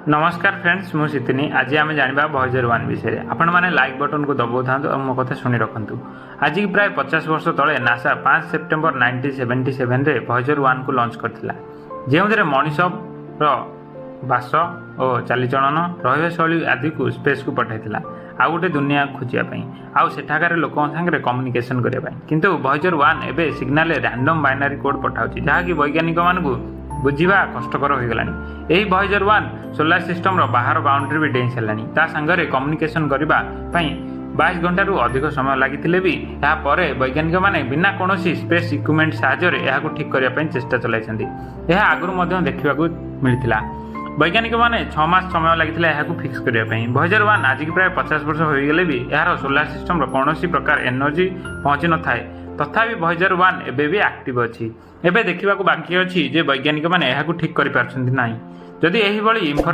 ନମସ୍କାର ଫ୍ରେଣ୍ଡସ୍, ମୁଁ ସିତିନି। ଆଜି ଆମେ ଜାଣିବା ଭଏଜର 1 ବିଷୟରେ। ଆପଣମାନେ ଲାଇକ୍ ବଟନକୁ ଦବାଉଥାନ୍ତୁ ଆଉ ମୋ କଥା ଶୁଣି ରଖନ୍ତୁ। ଆଜିକି ପ୍ରାୟ 50 ବର୍ଷ ତଳେ ନାସା 5 ସେପ୍ଟେମ୍ବର 1977ରେ ଭଏଜର 1କୁ ଲଞ୍ଚ କରିଥିଲା, ଯେଉଁଥିରେ ମଣିଷର ବାସ ଓ ଚାଲିଚଳନ, ରହିବା ଶୈଳୀ ଆଦିକୁ ସ୍ପେସ୍କୁ ପଠାଇଥିଲା, ଆଉ ଗୋଟେ ଦୁନିଆ ଖୋଜିବା ପାଇଁ ଆଉ ସେଠାକାର ଲୋକଙ୍କ ସାଙ୍ଗରେ କମ୍ୟୁନିକେସନ୍ କରିବା ପାଇଁ। କିନ୍ତୁ ଭଏଜର 1 ଏବେ ସିଗ୍ନାଲରେ ରାଣ୍ଡମ୍ ବାଇନାରୀ କୋଡ୍ ପଠାଉଛି, ଯାହାକି ବୈଜ୍ଞାନିକମାନଙ୍କୁ ବୁଝିବା କଷ୍ଟକର ହୋଇଗଲାଣି। ଏହି ଭଏଜର 1 ସୋଲାର ସିଷ୍ଟମର ବାହାର ବାଉଣ୍ଡ୍ରି ବି ଡେଇଁ ସାରିଲାଣି। ତା ସାଙ୍ଗରେ କମ୍ୟୁନିକେସନ୍ କରିବା ପାଇଁ 22 ଘଣ୍ଟାରୁ ଅଧିକ ସମୟ ଲାଗିଥିଲେ ବି ଏହାପରେ ବୈଜ୍ଞାନିକମାନେ ବିନା କୌଣସି ସ୍ପେସ୍ ଇକ୍ୱିପମେଣ୍ଟ ସାହାଯ୍ୟରେ ଏହାକୁ ଠିକ୍ କରିବା ପାଇଁ ଚେଷ୍ଟା ଚଲାଇଛନ୍ତି। ଏହା ଆଗରୁ ମଧ୍ୟ ଦେଖିବାକୁ ମିଳିଥିଲା। ବୈଜ୍ଞାନିକମାନେ 6 ମାସ ସମୟ ଲାଗିଥିଲା ଏହାକୁ ଫିକ୍ସ କରିବା ପାଇଁ। ଭଏଜର 1 ଆଜିକି ପ୍ରାୟ 50 ବର୍ଷ ହୋଇଗଲେ ବି ଏହାର ସୋଲାର ସିଷ୍ଟମର କୌଣସି ପ୍ରକାର ଏନର୍ଜି ପହଞ୍ଚି ନଥାଏ। ତଥାପି ଭଏଜର 1 ଏବେ ବି ଆକ୍ଟିଭ ଅଛି। ଏବେ ଦେଖିବାକୁ ବାକି ଅଛି ଯେ ବୈଜ୍ଞାନିକମାନେ ଏହାକୁ ଠିକ୍ କରିପାରୁଛନ୍ତି ନାହିଁ। ଯଦି ଏହିଭଳି ଇନଫର୍ମେସନ୍